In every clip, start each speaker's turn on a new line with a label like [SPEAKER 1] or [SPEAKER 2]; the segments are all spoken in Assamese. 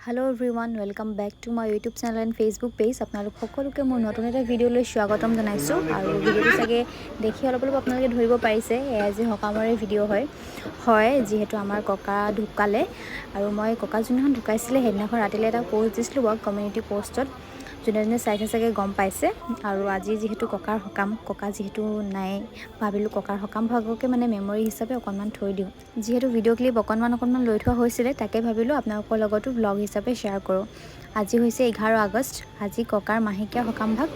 [SPEAKER 1] Hello everyone, welcome back to my YouTube channel and Facebook page. আপোনালোক সকলোকে মোৰ নতুন এটা ভিডিঅ'লৈ স্বাগতম জনাইছোঁ। আৰু ভিডিঅ'টো চাগে দেখি অলপ অলপ আপোনালোকে ধৰিব পাৰিছে, এয়া আজি সকামৰে ভিডিঅ' হয়। যিহেতু আমাৰ ককা ঢুকালে আৰু মই ককা যোনদিনাখন ঢুকাইছিলে, সেইদিনাখন ৰাতিলৈ এটা প'ষ্ট দিছিলোঁ বাৰু কমিউনিটি প'ষ্টত। যোনে যোনে চাইছে চাগে গম পাইছে। আৰু আজি যিহেতু ককাৰ সকাম, ককা যিহেতু নাই, ভাবিলোঁ ককাৰ সকাম ভাগকে মানে মেমৰি হিচাপে অকণমান থৈ দিওঁ। যিহেতু ভিডিঅ' ক্লিপ অকণমান অকণমান লৈ থোৱা হৈছিলে, তাকে ভাবিলোঁ আপোনালোকৰ লগতো ব্লগ হিচাপে শ্বেয়াৰ কৰোঁ। আজি হৈছে 11 আগষ্ট। আজি ককাৰ মাহেকীয়া সকাম ভাগ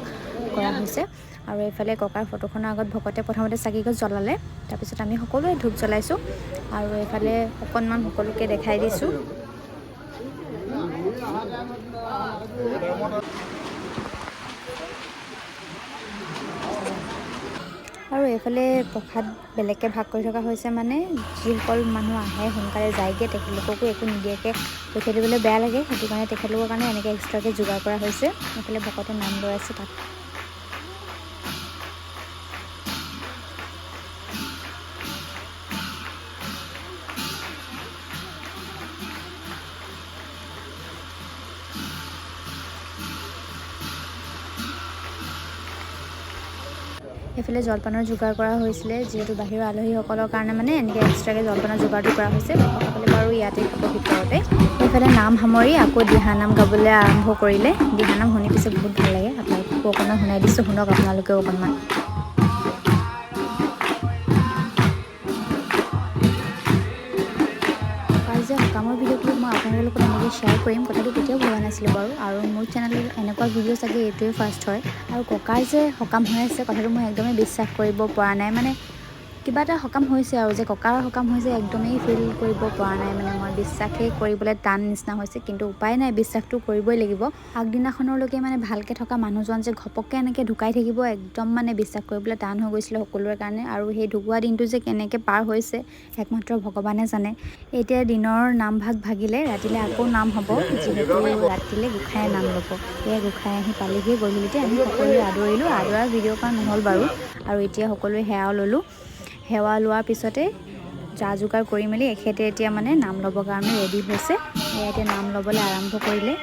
[SPEAKER 1] কৰা হৈছে। আৰু এইফালে ককাৰ ফটোখনৰ আগত ভকতে প্ৰথমতে চাকি গছ জ্বলালে, তাৰপিছত আমি সকলোৱে ধূপ জ্বলাইছোঁ। আৰু এইফালে অকণমান সকলোকে দেখাই দিছোঁ। আৰু এইফালে প্ৰসাদ বেলেগকৈ ভাগ কৰি থকা হৈছে, মানে যিসকল মানুহ আহে, সোনকালে যায়গৈ, তেখেতলোককো একো নিদিয়াকৈ পঠিয়াই দিবলৈ বেয়া লাগে। সেইটো কাৰণে তেখেতলোকৰ কাৰণে এনেকৈ এক্সট্ৰাকৈ যোগাৰ কৰা হৈছে। এইফালে ভকতে নাম লৈ আছে তাত। এইফালে জলপানৰ যোগাৰ কৰা হৈছিলে, যিহেতু বাহিৰৰ আলহীসকলৰ কাৰণে মানে এনেকৈ এক্সট্ৰাকৈ জলপানৰ যোগাৰটো কৰা হৈছে। ভকতসকলে বাৰু ইয়াতে খাব ভিতৰতে। এইফালে নাম সামৰি আকৌ দিহানাম গাবলৈ আৰম্ভ কৰিলে। দিহানাম শুনি পিছে বহুত ভাল লাগে। আপোনালোককো অকণমান শুনাই দিছোঁ, শুনক আপোনালোকেও অকণমান। ককাৰ যে সকামৰ ভিডিঅ' ক্লিপ মই আপোনালোকৰ লগত এনেকৈ শ্বেয়াৰ কৰিম, কথাটো কেতিয়াও ভবা নাছিলোঁ বাৰু। আৰু মোৰ চেনেলত এনেকুৱা ভিডিঅ' চাগে এইটোৱে ফাৰ্ষ্ট হয়। আৰু ককাৰ যে সকাম হৈ আছে, কথাটো মই একদমেই বিশ্বাস কৰিব পৰা নাই। মানে কিবা এটা সকাম হৈছে আৰু যে ককাৰ সকাম হৈছে, একদমেই ফিল কৰিব পৰা নাই। মানে মই বিশ্বাসেই কৰিবলৈ টান নিচিনা হৈছে, কিন্তু উপায় নাই, বিশ্বাসটো কৰিবই লাগিব। আগদিনাখনলৈকে মানে ভালকৈ থকা মানুহজন যে ঘপককৈ এনেকৈ ঢুকাই থাকিব, একদম মানে বিশ্বাস কৰিবলৈ টান হৈ গৈছিলে সকলোৰে কাৰণে। আৰু সেই ঢুকোৱা দিনটো যে কেনেকৈ পাৰ হৈছে, একমাত্ৰ ভগৱানে জানে। এতিয়া দিনৰ নামভাগ ভাগিলে, ৰাতিলৈ আকৌ নাম হ'ব, যিহেতু ৰাতিলৈ গোঁসায়ে নাম ল'ব। এয়া গোঁসাই আহি পালেহি গধূলিতে। আমি সকলোৱে আদৰিলোঁ। আদৰাৰ ভিডিঅ' কৰা নহ'ল বাৰু। আৰু এতিয়া সকলোৱে সেৱাও ল'লোঁ। সেৱা লোৱাৰ পিছতে যা যোগাৰ কৰি মেলি এখেতে এতিয়া মানে নাম ল'বৰ কাৰণে ৰেডি হৈছে। এয়া এতিয়া নাম ল'বলৈ আৰম্ভ কৰিলে।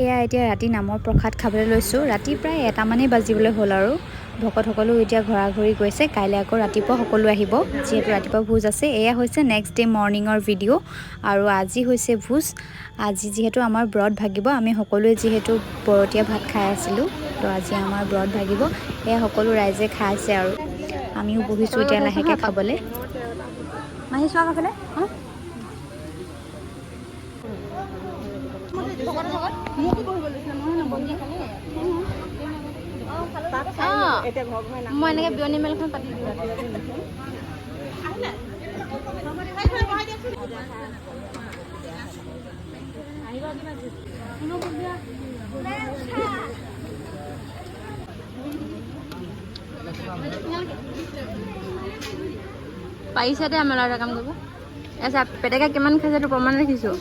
[SPEAKER 1] এয়া এতিয়া ৰাতি নামৰ প্ৰসাদ খাবলৈ লৈছোঁ। ৰাতি প্ৰায় 1টামানেই বাজিবলৈ হ'ল আৰু ভকতসকলো এতিয়া ঘৰা ঘৰি গৈছে। কাইলৈ আকৌ ৰাতিপুৱা সকলো আহিব, যিহেতু ৰাতিপুৱা ভোজ আছে। এয়া হৈছে নেক্সট ডে মৰ্ণিঙৰ ভিডিঅ' আৰু আজি হৈছে ভোজ। আজি যিহেতু আমাৰ ব্ৰত ভাগিব, আমি সকলোৱে যিহেতু বৰতীয়া ভাত খাই আছিলোঁ, তো আজি আমাৰ ব্ৰত ভাগিব। এয়া সকলো ৰাইজে খাইছে আৰু আমিও বহিছোঁ এতিয়া লাহেকৈ খাবলৈ। মাহী, চোৱা কাষলে।
[SPEAKER 2] অঁ, মই এনেকৈ বিয়নী মেলখন পাতি দিওঁ। পাৰিছে দেই আমাৰ ল'ৰা কাম কৰিব। আচ্ছা, পেটেকা কিমান খাইছে এইটো প্ৰমাণ ৰাখিছোঁ।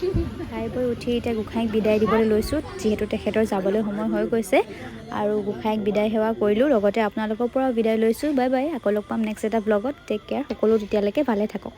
[SPEAKER 1] খাই বৈ উঠি এতিয়া গোঁসাইক বিদায় দিবলৈ লৈছোঁ, যিহেতু তেখেতৰ যাবলৈ সময় হৈ গৈছে। আৰু গোঁসাইক বিদায় সেৱা কৰিলোঁ, লগতে আপোনালোকৰ পৰাও বিদায় লৈছোঁ। বাই বাই, আকৌ লগ পাম নেক্সট এটা ব্লগত। টেক কেয়াৰ সকলো, তেতিয়ালৈকে ভালে থাকক।